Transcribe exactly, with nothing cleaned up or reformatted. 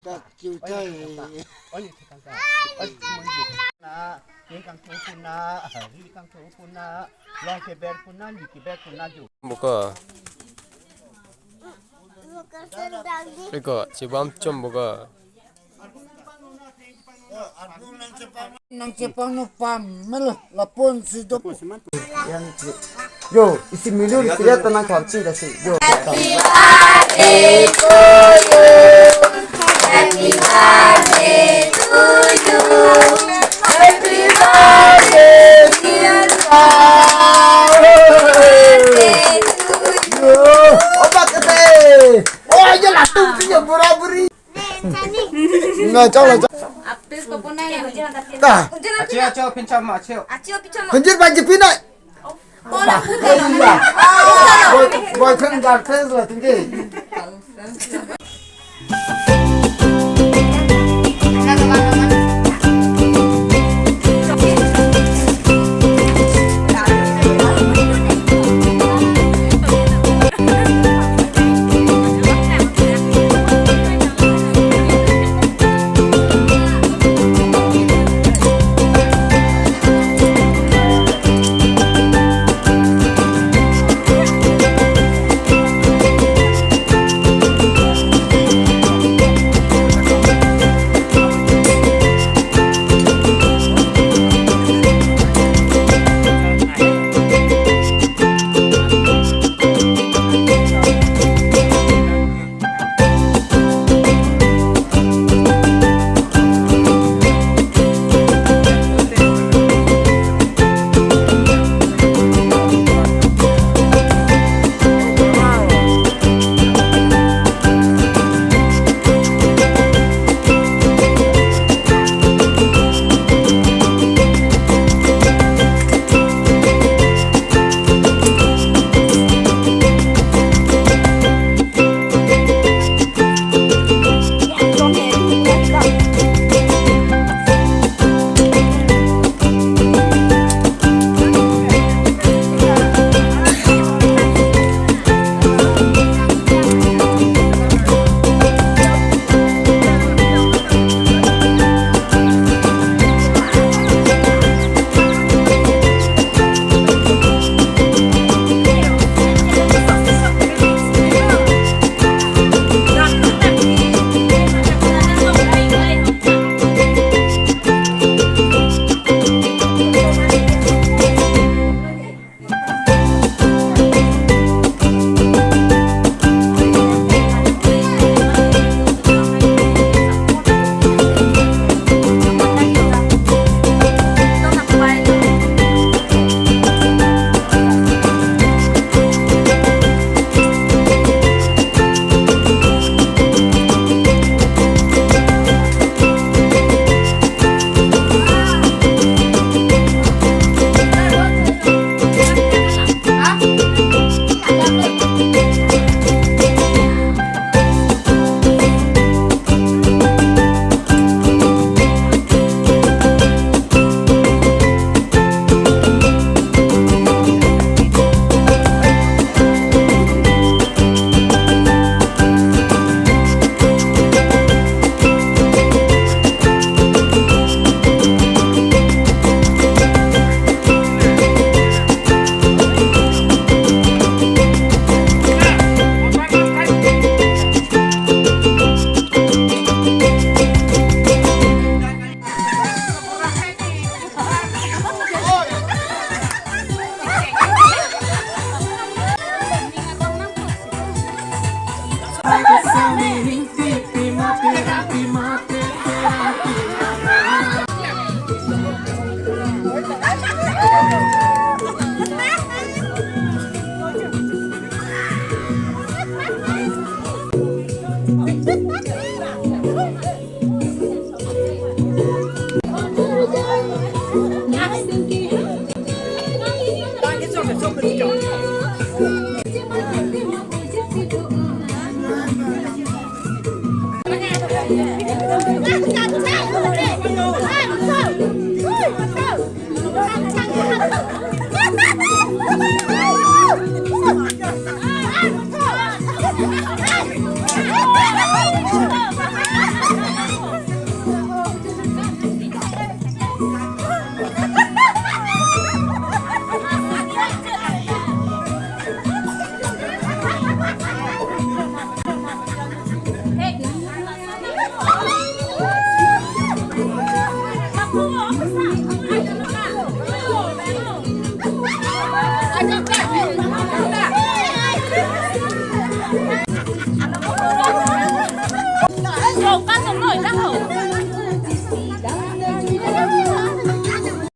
Tak ciu cai. Oi, tangka. Oi, na, king kangthu puna, ri kangthu puna, long keber puna, li keber puna ju. Buka. Iko, chibam chom buka. Nang chepang no pamelo lapon si dop. Yang ci. Yo, isi milu isi lihat tenang kau ci dah si. Yo. Happy birthday to you. Happy birthday to you. Happy birthday, dear Paul. Yo, obat kete. Oh, ya latum si ya bura buri. Ngai chau la chau. Apis ko puna ya. Ka. Achi achi pincham ma achi. Achi pincham ma. Hanjir banji pinai. Bola puta lo. Boy, boyfriend girlfriend la tinggi.